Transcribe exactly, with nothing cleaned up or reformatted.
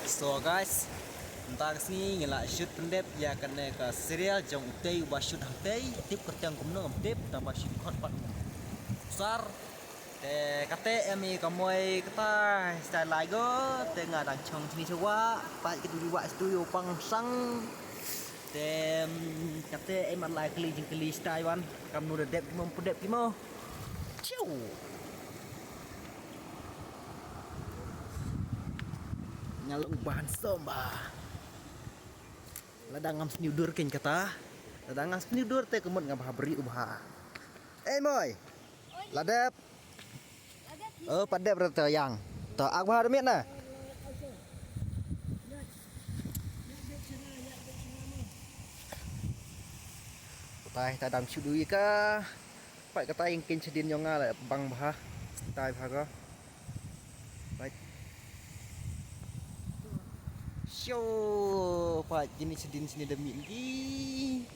So guys, mynta ka sngi ngi la shoot pyndep ïa kane ka serial jong utei uba shoot hangtei, tip kyrteng kumno ngam tip, tang ba shoot khot pat. Sar, te kate em i ka moi kata, stai lai go, te nga dang chong chini chewa, pat kitu liwa stu yo pang sang. Te mm, kate em at lai kali jing kali stai wan, kam nu da dep kimo, pu dep kimo. Chiu. Nga long ban somba. Lada ngam sniewdur ken kata. Lada ngam sniewdur te kemut ngam ha bri u bha. Eh moi. Ladep. Oh, padep rata yang. To ak bha mit na. Utai ta dam shu dui ka. Pat kata ïing kin chadin jong nga la bang bha. Tai bha ka. Pat. Sho pat jini chadin sini da mit ki.